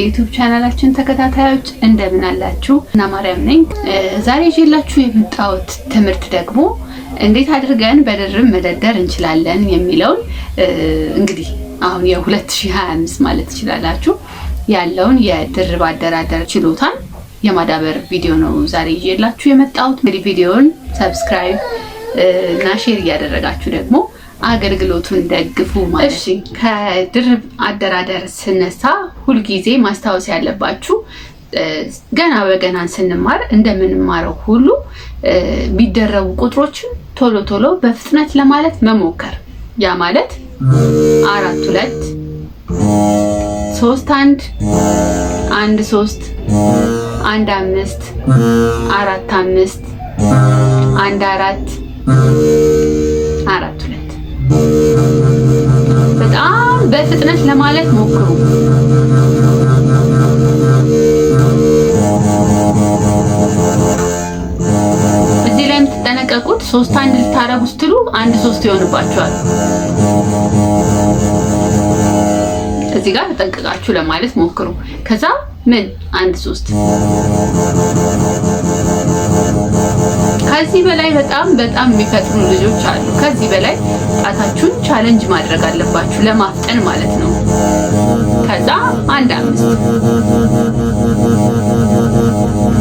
የ YouTube ቻናላችን ተከታታዮች፣ እንደምን አላችሁ? እና ማርያም ነኝ። ዛሬ ይዤላችሁ የመጣሁት ትምህርት ደግሞ እንዴት አድርገን በድርብ መደርደር እንችላለን የሚለውን፣ እንግዲህ አሁን የ2025 ማለት ትችላላችሁ ያለውን የድርብ አደራደር ችሎታን የማዳበር ቪዲዮ ነው ዛሬ ይዤላችሁ የመጣሁት። እንግዲህ ቪዲዮውን subscribe እና share እያደረጋችሁ ደግሞ አገልግሎቱን ደግፉ ማለት። እሺ፣ ከድርብ አደራደር ስነሳ ሁልጊዜ ማስታወስ ያለባችሁ ገና በገናን ስንማር እንደምንማረው ሁሉ ቢደረቡ ቁጥሮችን ቶሎ ቶሎ በፍጥነት ለማለት መሞከር። ያ ማለት 4 2፣ 3 1፣ 1 3፣ 1 5፣ 4 5፣ 1 4፣ 4 2። በጣም በፍጥነት ለማለት ሞክሩ። እዚህ ላይ የምትጠነቀቁት 3 1 ልታረጉ ስትሉ 1 3 ይሆንባችኋል። እዚህ ጋር ተጠንቅቃችሁ ለማለት ሞክሩ። ከዛ ምን 1 3። ከዚህ በላይ በጣም በጣም የሚፈጥኑ ልጆች አሉ። ከዚህ በላይ ጣታችሁን challenge ማድረግ አለባችሁ ለማፍጠን ማለት ነው። ከዛ 1 5።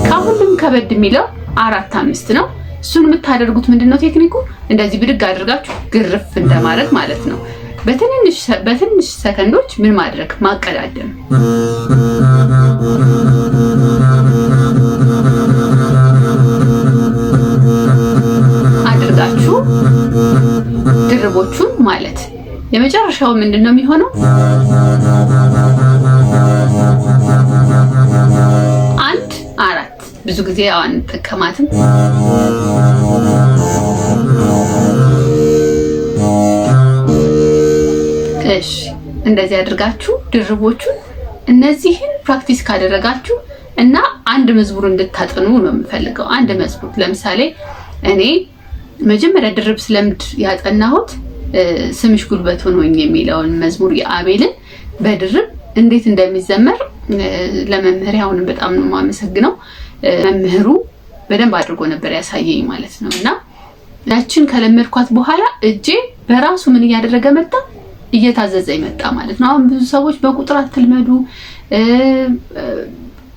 ከሁሉም ከበድ የሚለው 4 5 ነው። እሱን የምታደርጉት ምንድነው ቴክኒኩ? እንደዚህ ብድግ አድርጋችሁ ግርፍ እንደማድረግ ማለት ነው። በትንሽ ሰከንዶች ምን ማድረግ፣ ማቀዳደም። አድርጋችሁ ድርቦቹን ማለት። የመጨረሻው ምንድነው የሚሆነው? 1 4። ብዙ ጊዜ ያው አንጠቀማትም። እሺ፣ እንደዚህ አድርጋችሁ ድርቦቹን እነዚህን practice ካደረጋችሁ እና አንድ መዝሙር እንድታጠኑ ነው የምፈልገው። አንድ መዝሙር፣ ለምሳሌ እኔ መጀመሪያ ድርብ ስለምድ ያጠናሁት ስምሽ ጉልበት ሆኖኝ የሚለውን መዝሙር የአቤልን በድርብ እንዴት እንደሚዘመር ለመምህሬ አሁንም በጣም ነው የማመሰግነው። መምህሩ በደንብ አድርጎ ነበር ያሳየኝ ማለት ነው። እና ያችን ከለመድኳት በኋላ እጄ በራሱ ምን እያደረገ መጣ? እየታዘዘ ይመጣ ማለት ነው። አሁን ብዙ ሰዎች በቁጥር አትልመዱ፣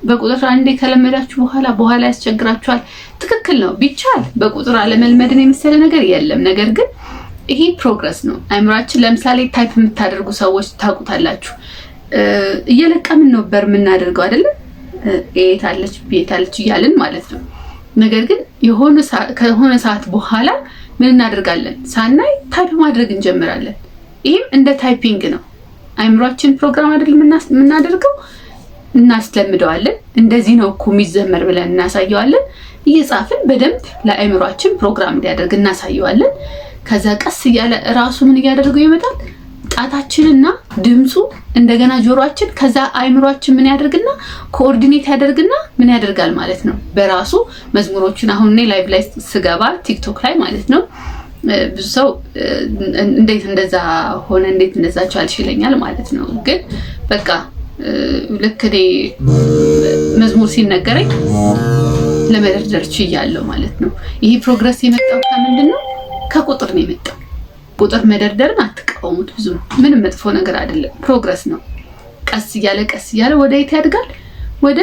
በቁጥር አንዴ ከለመዳችሁ በኋላ በኋላ ያስቸግራችኋል። ትክክል ነው። ቢቻል በቁጥር አለመልመድን የመሰለ ነገር የለም። ነገር ግን ይሄ progress ነው። አይምሯችን ለምሳሌ type የምታደርጉ ሰዎች ታውቁታላችሁ። እየለቀምን ነበር የምናደርገው አይደለም? A የታለች፣ B የታለች እያልን ማለት ነው። ነገር ግን ከሆነ ሰዓት በኋላ ምን እናደርጋለን? ሳናይ type ማድረግ እንጀምራለን። ይህም እንደ typing ነው። አይምሯችን ፕሮግራም አይደል የምናደርገው፣ እናስለምደዋለን። እንደዚህ ነው እኮ የሚዘመር ብለን እናሳየዋለን። እየጻፍን በደንብ ለአይምሯችን ፕሮግራም እንዲያደርግ እናሳየዋለን። ከዛ ቀስ እያለ እራሱ ምን እያደረገው ይመጣል? ጣታችንና ድምፁ እንደገና ጆሮአችን፣ ከዛ አይምሯችን ምን ያደርግና coordinate ያደርግና ምን ያደርጋል ማለት ነው። በራሱ መዝሙሮችን አሁን እኔ live ላይ ስገባ TikTok ላይ ማለት ነው፣ ብዙ ሰው እንዴት እንደዛ ሆነ፣ እንዴት እንደዛ ቻልሽ ይለኛል ማለት ነው። ግን በቃ ልክ እኔ መዝሙር ሲነገረኝ ለመደርደር ችያለሁ ማለት ነው። ይሄ progress የመጣው ከምንድን ነው? ከቁጥር ነው የመጣው። ቁጥር መደርደርን አትቃወሙት፣ ብዙ ምንም መጥፎ ነገር አይደለም። Progress ነው። ቀስ እያለ ቀስ እያለ ወደ የት ያድጋል? ወደ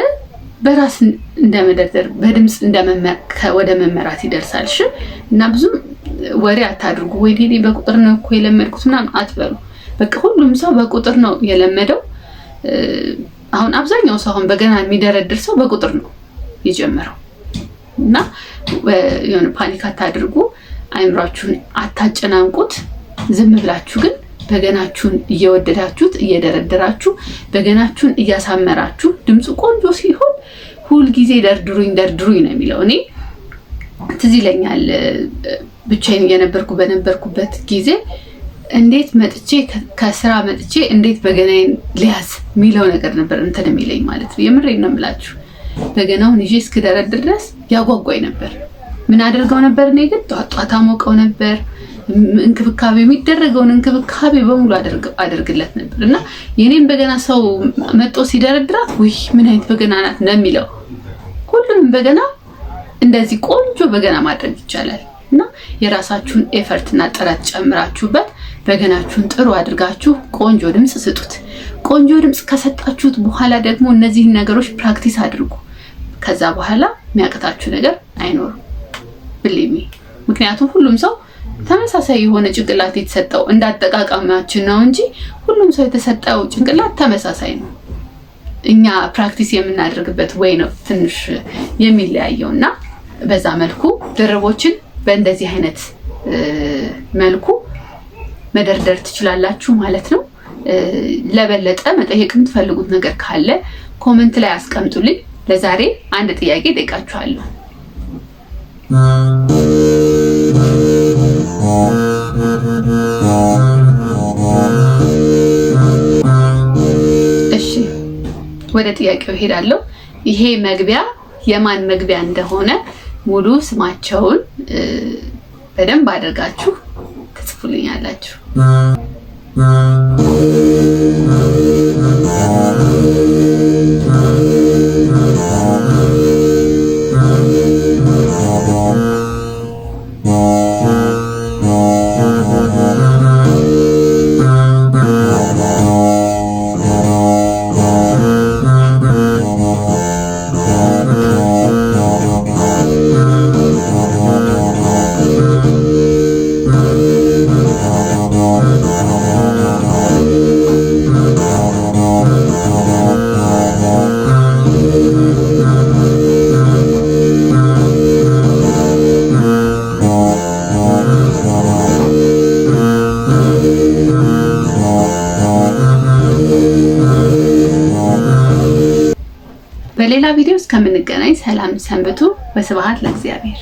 በራስ እንደመደርደር፣ በድምፅ ወደ መመራት ይደርሳል። እሺ፣ እና ብዙም ወሬ አታድርጉ። ወይ እኔ በቁጥር ነው እኮ የለመድኩት ምናምን አትበሉ። በቃ ሁሉም ሰው በቁጥር ነው የለመደው። አሁን አብዛኛው ሰው፣ አሁን በገና የሚደረድር ሰው በቁጥር ነው የጀመረው። እና የሆነ panic አታድርጉ፣ አይምሯችሁን አታጨናንቁት። ዝም ብላችሁ ግን በገናችሁን እየወደዳችሁት እየደረደራችሁ፣ በገናችሁን እያሳመራችሁ፣ ድምፁ ቆንጆ ሲሆን ሁልጊዜ ደርድሩኝ ደርድሩኝ ነው የሚለው። እኔ ትዝ ይለኛል ብቻዬን እየነበርኩ በነበርኩበት ጊዜ እንዴት መጥቼ፣ ከስራ መጥቼ እንዴት በገናዬን ሊያዝ የሚለው ነገር ነበር እንትን የሚለኝ ማለት ነው። የምሬን ነው የምላችሁ። በገናውን ይዤ እስክደረድር ድረስ ያጓጓኝ ነበር። ምን አደርገው ነበር? እኔ ግን ጧት ጧት አሞቀው ነበር። እንክብካቤ የሚደረገውን እንክብካቤ በሙሉ አደርግለት ነበር እና የኔም በገና ሰው መጦ ሲደረድራት ውይ ምን አይነት በገና ናት ነው የሚለው። ሁሉንም በገና እንደዚህ ቆንጆ በገና ማድረግ ይቻላል እና የራሳችሁን effort እና ጥረት ጨምራችሁበት በገናችሁን ጥሩ አድርጋችሁ ቆንጆ ድምፅ ስጡት። ቆንጆ ድምፅ ከሰጣችሁት በኋላ ደግሞ እነዚህን ነገሮች practice አድርጉ። ከዛ በኋላ የሚያቅታችሁ ነገር አይኖርም። Believe me፣ ምክንያቱም ሁሉም ሰው ተመሳሳይ የሆነ ጭንቅላት የተሰጠው እንዳጠቃቀማችን ነው እንጂ ሁሉም ሰው የተሰጠው ጭንቅላት ተመሳሳይ ነው። እኛ practice የምናደርግበት way ነው ትንሽ የሚለያየው እና በዛ መልኩ ድርቦችን በእንደዚህ አይነት መልኩ መደርደር ትችላላችሁ ማለት ነው። ለበለጠ መጠየቅ የምትፈልጉት ነገር ካለ comment ላይ አስቀምጡልኝ። ለዛሬ አንድ ጥያቄ ጠይቃችኋለሁ። እሺ፣ ወደ ጥያቄው እሄዳለሁ። ይሄ መግቢያ የማን መግቢያ እንደሆነ ሙሉ ስማቸውን በደንብ አድርጋችሁ ትጽፉልኛላችሁ። በሌላ ቪዲዮ እስከምንገናኝ ሰላም ሰንብቱ። ወስብሐት ለእግዚአብሔር።